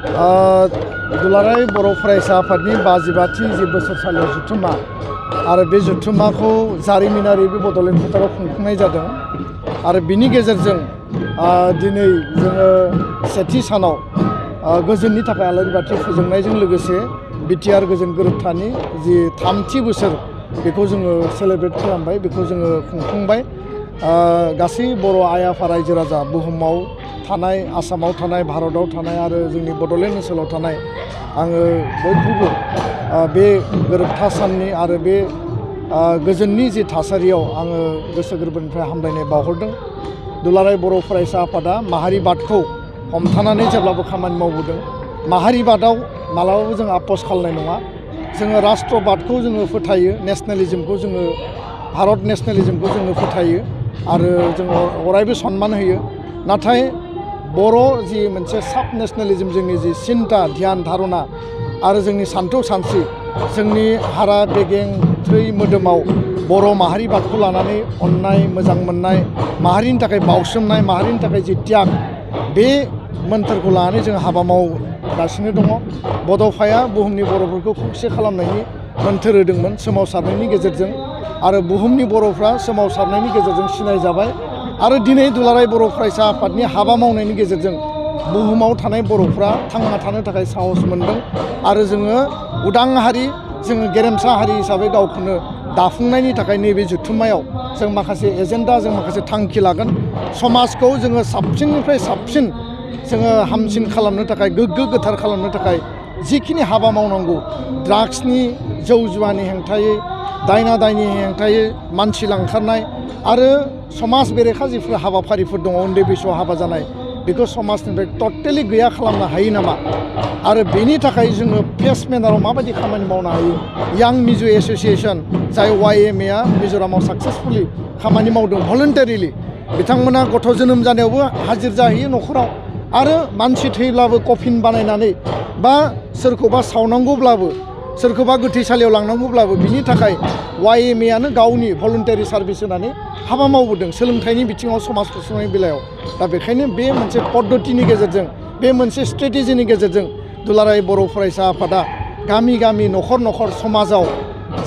दुलाराय बर' फरायसा आफादनि 52थि जि बोसोरसालियाव जथुम्मा आरो बे जथुम्माखौ जारिमिनारि बे बड'लेण्ड फोथाराव खुंफुंनाय जादों आरो बिनि गेजेरजों दिनै जोङो सेथि सानाव गोजोननि थाखाय आलारि बाथि फोजोंनायजों लोगोसे बिटिआर गोजोन गोरोबथानि जि 3थि बोसोर बेखौ जोङो सेलेब्रेट खालामबाय, बेखौ जोङो खुंफुंबाय। गासै बर' आइ आफा रायजो राजा बुहुमाव थानाय, आसामाव थानाय, भारताव थानाय आरो जोंनि बड'लेण्ड ओनसोलाव थानाय आङो बयखौबो बे गोरोबथा साननि आरो बे गोजोननि जि थासारियाव आङो गोसो गोरबोनिफ्राय हामलायनाय बावहरदों। दुलाराय बर' फरायसा आफादा माहारिबादखौ हमथानानै जेब्लाबो खामानि मावबोदों। माहारिबादाव मालाबाबो जों आपस खालामनाय नङा। जोङो राष्ट्रबादखौ जोङो फोथायो, नेसनेलिज्मखौ जोङो भारत नेसनेलिज्मखौ जोङो फोथायो आरो जोङो अरायबो सनमान होयो। नाथाय बर' जि मोनसे साब नेसनेलिज्म, जोंनि जि सिन्था ध्यान धारना आरो जोंनि सान्थौ सानस्रि, जोंनि हारा बेगें थै मोदोमाव बर' माहारिबादखौ लानानै अननाय, मोजां मोननाय, माहारिनि थाखाय बावसोमनाय, माहारिनि थाखाय जि त्याग, बे मोन्थोरखौ लानानै जों हाबा मावगासिनो दङ। बड'फाया बुहुमनि बर'फोरखौ खौसे खालामनायनि मोन्थोर होदोंमोन सोमावसारनायनि गेजेरजों, आरो बुहुमनि बर'फ्रा सोमावसारनायनि गेजेरजों सिनायजाबाय। आरो दिनै दुलाराय बर' फरायसा आफादनि हाबा मावनायनि गेजेरजों बुहुमाव थानाय बर'फ्रा थांना थानो थाखाय साहस मोनदों आरो जोङो उदां हारि, जोङो गेरेमसा हारि हिसाबै गावखौनो दाफुंनायनि थाखाय नैबे जथुम्मायाव जों माखासे एजेन्डा, जों माखासे थांखि लागोन। समाजखौ जोङो साबसिननिफ्राय साबसिन जोङो हामसिन खालामनो थाखाय, गोग्गो गोथार खालामनो थाखाय जिखिनि हाबा मावनांगौ, ड्राग्सनि जौ जुवानि हेंथायै, दायना दायनि हेंथायै मानसि लांखारनाय आरो समाज बेरेखा जिफोर हाबाफारिफोर दङ, उन्दै बैसोआव हाबा जानाय, बेखौ समाजनिफ्राय टटेलि गैया खालामनो हायो नामा आरो बेनि थाखाय जोङो फेस मेनाराव माबायदि खामानि मावनो हायो। यां मिजु एस'सिएसन, जाय YMA मिज'रामाव साक्सेसफुलि खामानि मावदों भलन्टारिलि, बिथांमोना गथ' जोनोम जानायावबो हाजिर जाहैयो न'खराव, आरो मानसि थैब्लाबो कफिन बानायनानै बा सोरखौबा सावनांगौब्लाबो, सोरखौबा गोथैसालियाव लांनांगौब्लाबो बिनि थाखाय YMAनो गावनि भलन्टारि सार्भिस होनानै हाबा मावबोदों सोलोंथाइनि बिथिङाव, समाज फोसाबनायनि बेलायाव। दा बेखायनो बे मोनसे पद्धतिनि गेजेरजों, बे मोनसे स्ट्रेटेजिनि गेजेरजों दुलाराय बर' फरायसा आफादा गामि गामि, न'खर न'खर, समाजाव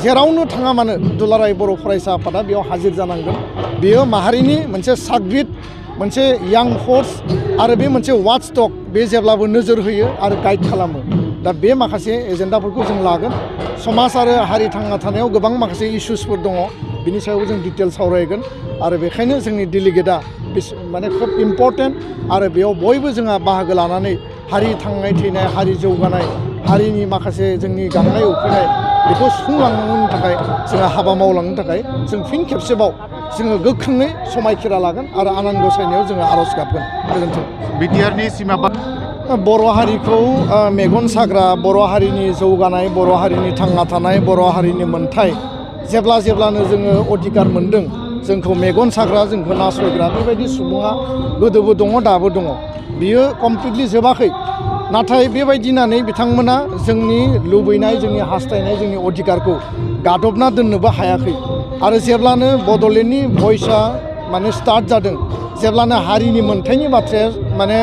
जेरावनो थाङा मानो दुलाराय बर' फरायसा आफादा बेयाव हाजिर जानांगोन। बेयो माहारिनि मोनसे साग्रिद, मोनसे यां फर्स आरो बे मोनसे वाचडग, बे जेब्लाबो नोजोर होयो आरो गाइड खालामो। दा बे माखासे एजेन्डाफोरखौ जों लागोन। समाज आरो हारि थांना थानायाव गोबां माखासे इस्युसफोर दङ, बिनि सायावबो जों डिटेल सावरायगोन आरो बेखायनो जोंनि डेलिगेटआ माने खोब इम्परटेन्ट आरो बेयाव बयबो जोंहा बाहागो लानानै हारि थांनाय थैनाय, हारि जौगानाय, हारिनि माखासे जोंनि गांनाय उखैनाय, बेखौ सुफुंलांनायनि थाखाय जोंहा हाबा मावलांनो थाखाय जों फिन खेबसेबाव जोङो गोख्रोङै समायखिरा लागोन आरो आनान गसायनायाव जोङो आर'ज गाबगोन। गोजोन्थों। बिटिआरनि सिमा बर' हारिखौ मेगन साग्रा, बर' हारिनि जौगानाय, बर' हारिनि थांना थानाय, बर' हारिनि मोन्थाय, जेब्लानो जोङो अधिकार मोन्दों, जोंखौ मेगन साग्रा, जोंखौ नासयग्रा बेबायदि सुबुङा गोदोबो दङ, दाबो दङ। बियो कमप्लिटलि जोबाखै। नाथाय बेबायदि होननानै बिथांमोना जोंनि लुबैनाय, जोंनि हास्थायनाय, जोंनि अधिकारखौ गादबना दोननोबो हायाखै। आरो जेब्लानो बड'लेण्डनि भइसआ माने स्टार्ट जादों, जेब्लानो हारिनि मोन्थायनि बाथ्राया माने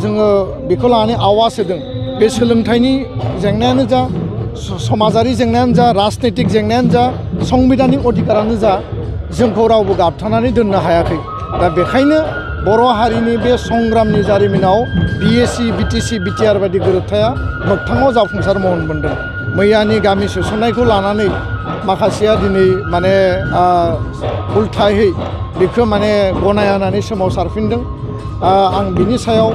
जोङो बेखौ लानानै आवाज होदों, बे सोलोंथाइनि जेंनायानो जा, समाजारि जेंनायानो जा, राजनितिक जेंनायानो जा, संबिधानिक अधिकारानो जा, जोंखौ रावबो गाबथानानै दोननो हायाखै। दा बेखायनो बर' हारिनि बे संग्रामनि जारिमिनाव BAC, BTC, BTR बायदि गोरोबथाया मोगथाङाव जाफुंसार महर मोनदों। मैयानि गामि सोसननायखौ लानानै माखासेया दिनै माने उल्थायै बेखौ माने गनायनानै सोमावसारफिनदों। आं बिनि सायाव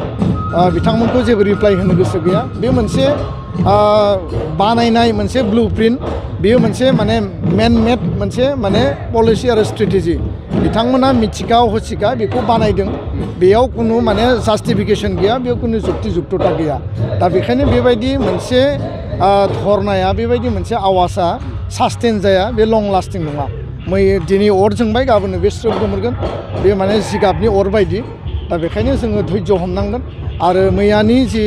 बिथांमोनखौ जेबो रिप्लाइ होनो गोसो गैया। बे मोनसे बानायनाय मोनसे ब्लुप्रिन्ट, बेयो मोनसे माने मेड मोनसे माने पलिसि आरो स्ट्रेटेजि। बिथांमोना मिथिखा हसिखा बेखौ बानायदों, बेयाव खुनु माने जास्टिफिकेसन गैया, बेयाव खुनु जुक्ति जुक्तता गैया। दा बेखायनो बेबायदि मोनसे धरनाया, बेबायदि मोनसे आवाजआ सास्टेन जाया, बे लं लास्टिं नङा। दिनै अर जोंबाय, गाबोननो बे स्रोब गोमोरगोन, बे माने जिगाबनि अर बायदि। दा बेखायनो जोङो धैर्य हमनांगोन आरो मैयानि जि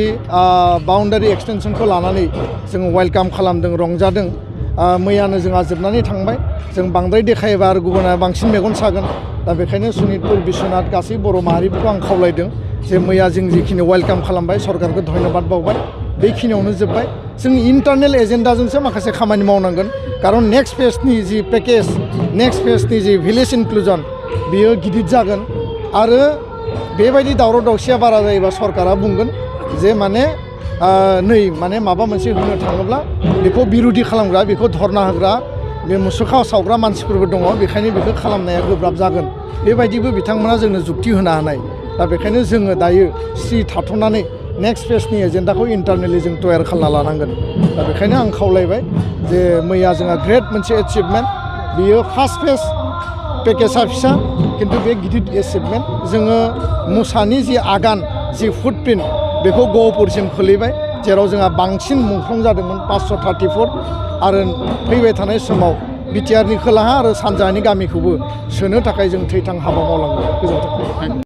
बाउन्डारि एक्सटेनसनखौ लानानै जोङो वेलकाम खालामदों, रंजादों मैयानो जोंहा जोबनानै थांबाय जों बांद्राय देखायोबा आरो गुबुना बांसिन मेगन सागोन दा बेखायनो सनितपुर बिश्वनाथ गासै बर' माहारिफोरखौ आं खावलायदों जे मैया जों जिखिनि वेलकाम खालामबाय सरकारखौ धन्यबाद बावबाय बेखिनियावनो जोब्बाय जों इन्टारनेल एजेन्डाजोंसो माखासे खामानि मावनांगोन खारन नेक्स्ट फेजनि जि पेकेज नेक्स्ट फेजनि जि भिलेज इनक्लुजन बियो गिदिर जागोन आरो बेबायदि दावराव दावसिया बारा जायोबा सरकारा बुंगोन जे माने नै माने माबा मोनसे होनो थाङोब्ला बेखौ बिरोधि खालामग्रा बेखौ धरना होग्रा बे मुसुखा सावग्रा मानसिफोरबो दङ बेखायनो बेखौ खालामनाया गोब्राब जागोन बेबायदिबो बिथांमोना जोंनो जुक्ति होनो हानाय दा बेखायनो जोङो दायो स्रि थाथ'नानै नेक्स्ट फेजनि एजेन्डाखौ इन्टारनेलि जों तयार खालामना लानांगोन दा बेखायनो आं खावलायबाय जे मैया जोंहा ग्रेट मोनसे एचिभमेन्ट बियो फार्स्ट फेज पेकेजआ फिसा खिन्थु बे गिदिर एचिभमेन्ट जोङो मुसानि जि आगान जि फुटप्रिन्ट बेखौ गहपुरसिम खोलैबाय जेराव जोंहा बांसिन मुंख्लं जादोंमोन 534 आरो फैबाय थानाय समाव बिटिआरनि खोलाहा आरो सानजाहानि गामिखौबो सोनो थाखाय जों थैथां हाबा मावलांगोन गोजोन्थों